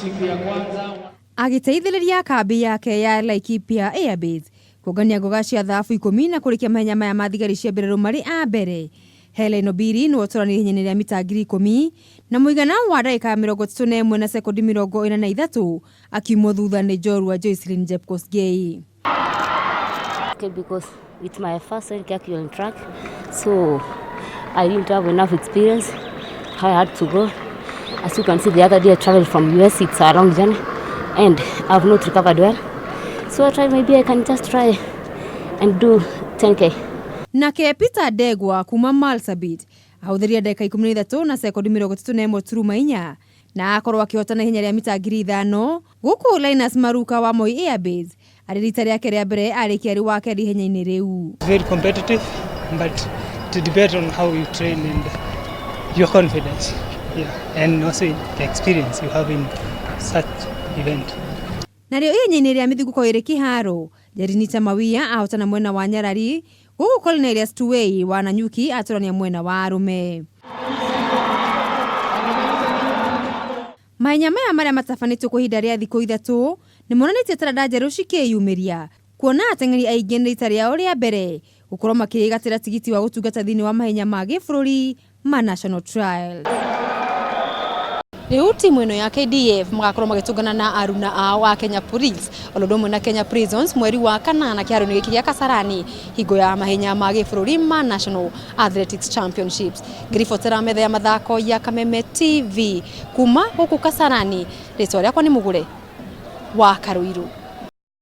Siku ya kwanza Agĩteithĩrĩria kambĩ yake ya Laikipia Airbase kũngania ngoga cia thahabu 10 na kũrĩkia mahenya maya ma thigari cia mbirarũ marĩ a mbere. Hellen Obiri nĩwe ũtoranĩire ihenya-inĩ rĩa mita 10,000 na mũigana wa ndagĩka 31 na sekondi 43, akiumwo thutha nĩ njorua Joyciline Jepkosgei. Okay, because it's my first time on track, so I didn't have enough experience. I had to go. As you can see, the other day I traveled from US, it's a long journey, and I've not recovered well. So I try, maybe I can just try and do 10K. Nake Peter Ndegwa kuma Marsabit ahũthĩrire ndagĩka 13 na sekondi 31.4 na akorwo akĩhotana ihenya rĩa mita 5,000, gũkũ Linus Maruka wa Moi Airbase arĩ rita rĩake rĩa mbere arĩkia arĩ wa kerĩ ihenya-inĩ rĩu. Very competitive, but to depend on how you train and your confidence, yeah, and also the experience you have in such event. Narĩo ihenya-inĩ rĩa mĩthingũko ĩrĩ kĩharo, Jerinita Mawia ahotana mwena wa nyarari, gũkũ Cornelius Tuwei wa Nanyuki atũrania mwena wa arũme. Mahenya maya marĩa matabanĩtio kwa ihinda rĩa thikũ 3 nĩ monanĩtie taranda njerũ cikĩyumĩria, kuona ateng'eri aingĩ nĩ rita rĩao rĩa mbere gũkorwo makĩĩgatĩra tigiti wa gũtungata thĩinĩ wa mahenya ma gĩbũrũri ma National Trials. Rĩu timu ĩno ya KDF magakorwo magĩtũngana na aruna ao a Kenya Police olo ũndũ ũmwe na Kenya Prisons mweri wa kanana kĩharo-inĩ gĩkĩ gĩa Kasarani hingo ya mahenya ma gĩbũrũri ma National Athletics Championships. Ngĩribotera metha ya mathako ya Kameme TV kuma gũkũ Kasarani, rĩtwa rĩakwa nĩ Mũgũre wa Karũirũ.